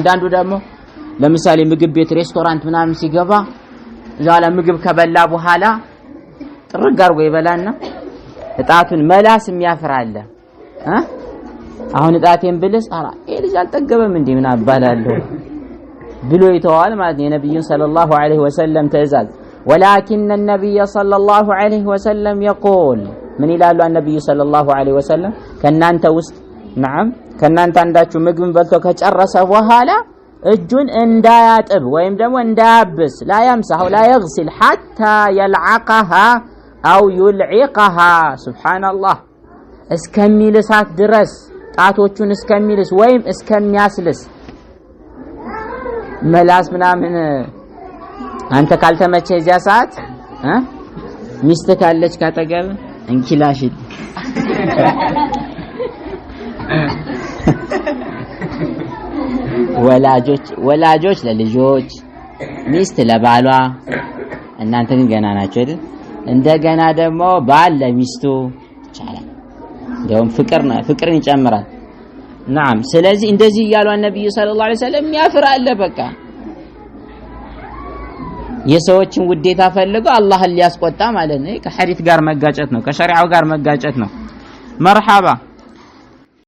አንዳንዱ ደግሞ ለምሳሌ ምግብ ቤት ሬስቶራንት ምናምን ሲገባ እዛ ላይ ምግብ ከበላ በኋላ ጥርግ አድርጎ ይበላና እጣቱን መላስ የሚያፍር አለ። አሁን እጣቴን ብልስ ኧረ ይሄ ልጅ አልጠገበም እንዴ ምን አባላለሁ ብሎ ይተዋል ማለት ነው። የነብዩን صلى الله عليه وسلم ትእዛዝ። ولكن النبي صلى الله عليه وسلم يقول ምን ይላሉ? النبي صلى الله عليه وسلم ከናንተ ውስጥ نعم ከናንተ አንዳችሁ ምግብን በልቶ ከጨረሰ በኋላ እጁን እንዳያጥብ ወይም ደግሞ እንዳያብስ፣ لا يمسح لا يغسل حتى يلعقها أو يلعقها። سبحان الله፣ እስከሚልሳት ድረስ፣ ጣቶቹን እስከሚልስ ወይም እስከሚያስልስ። መላስ ምናምን አንተ ካልተመቸ የዚያ ሰዓት ሚስት ካለች ካጠገብ እንኪላሽ። ወላጆች ለልጆች፣ ሚስት ለባሏ፣ እናንተ ግን ገና ናቸው አይደል? እንደገና ደግሞ ባል ለሚስቱ ይቻላል። እንደውም ፍቅር ነው፣ ፍቅርን ይጨምራል። نعم፣ ስለዚህ እንደዚህ እያሉ ነብዩ صلى الله عليه وسلم የሚያፍር አለ። በቃ የሰዎችን ውዴታ ፈልገው አላህን ሊያስቆጣ ማለት ነው። ከሐዲስ ጋር መጋጨት ነው፣ ከሸሪዓው ጋር መጋጨት ነው። مرحبا።